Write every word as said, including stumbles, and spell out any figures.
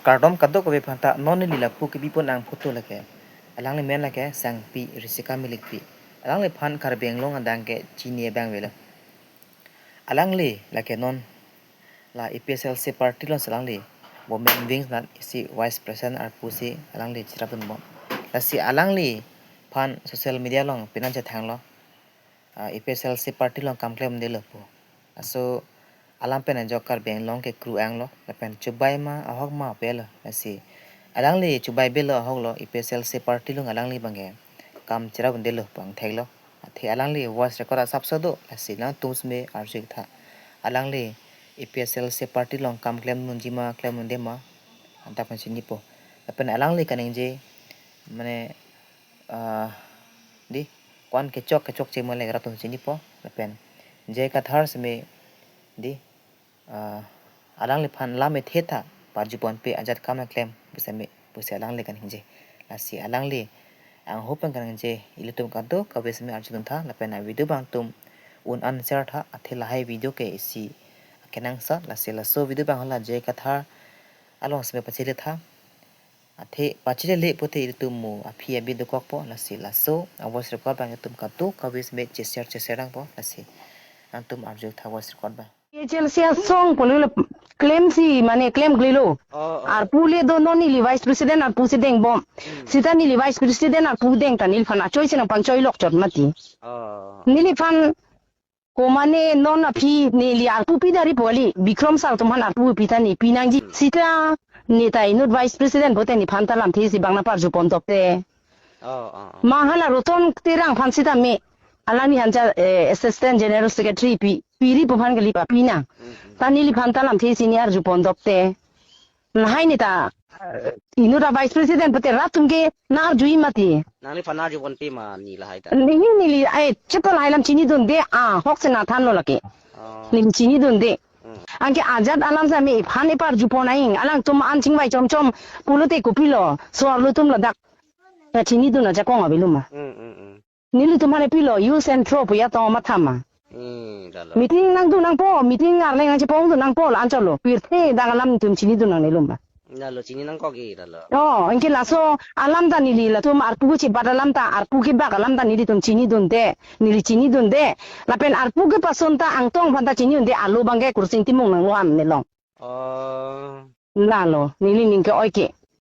Kardom kadokave aphanta, non neli lapu kebipon ang photo lake. Alangli men lake Sangpi Risika Milikpi. Alangliphan Karbi Anglong adang ke chini abang avelo. Alangli lake non la A P H L C party along si alangli women wings nat isi vice president arpu si alangli cherapdunbom. Lasi alangliphan social media along penang chethanglo, ah, A P H L C party along kam klemdelo pu. Laso alam pen ajok Karbi Anglong ke kru anglo, lapen chubai ma ahok ma pelo, lasi alangli chubai belo ahoklo, A P H L C party along alangli abang ke kam cherapdundelo pu angtheklo. Athe alangli voice record asapso do, lasi nangtum seme arjutha. Alangli A P H L C party along kam klemdunji ma klemdunde ma, anta pen chinipo. Lapen alangli kaningje, mane, ah, di, ko-an kechok kechokche ma le rat atum chinipo, lapen J I Kathar seme, di, ah, alangliphan lam ethe ta parjuponpe, ajat kam nangklem pu seme pusi alangli kaningje. Lasi alangli angho pen kaningje ilitum kadokave seme arjuduntha, lapen avideo abang tum un-an share tha, athe lahai video ke isi akenangsot. Lasi laso video abang hala J I Kathar along seme pacheletha. Athe pachelele pute ilitum mo aphi abi dokokpo, lasi laso a voice record abang itum kadokave seme che-share che-share nangpo, lasi nangtum arjutha voice record abang. A P H L C asong pulo le klemsi mane klemklelo. Oh, oh. Arpu le do, non neli vice president arpu si dengbom. Hmm. Seta neli vice president arpu deng ta neliphan achoi si nangpangchoilok chot mati. Oh. Neliphan ko mane non aphi neli arpu pi dari pu kali, Bikram sir atum aphan arpu pi ta ne pinangji. Hmm. Seta ne ta inut vice president pute nephan ta lamthe si bang nangparjupon dokte. Oh, oh, oh. Ma hala Roton Terang aphan seta me, alangli aphan ta, eh, assistant general secretary pi, piri pu aphan kali pa pinang. Hmm, hmm. Ta neliphan ta lamthe si ne arjupon dokte. Lahai ne ta, eh, inut a vice president pute rat atum ke nang arjui mati. Nangliphan nang arjuponpe ma ne lahai ta? Neli, neli, ai, chepa lahai alam chinidunde, ahok si nangthanlo lake. Oh. Neli chinidunde. Hmm. Anke ajat alam seme iphan iparjupon aing, alangtum an chingvai chomchom pulote kopilo, so-arlo atum ladak ta chinidun ajakong avelo ma. Hmm, hmm, hmm. Nelitum aphan pilo, use and throw pu ya tong matha ma. Hmm, lalo. Meeting nangdun nangpo, meeting arleng nangchepongdun nangpo, la-an chotlo. Pirthe dak alam netum chinidun nangnelo ma. Lalo, chini nangkok ke, lalo. Oh, anke laso alam ta neli latum arpu chebat alam ta, arpu kebak alam ta nelitum chinidunde, neli chinidunde. Lapen arpu kepason ta angtong aphan ta chinidunde, alo abang ke Kursing Timung nanglo am nelong. Oh. Lalo, neli ning ke-oi ke.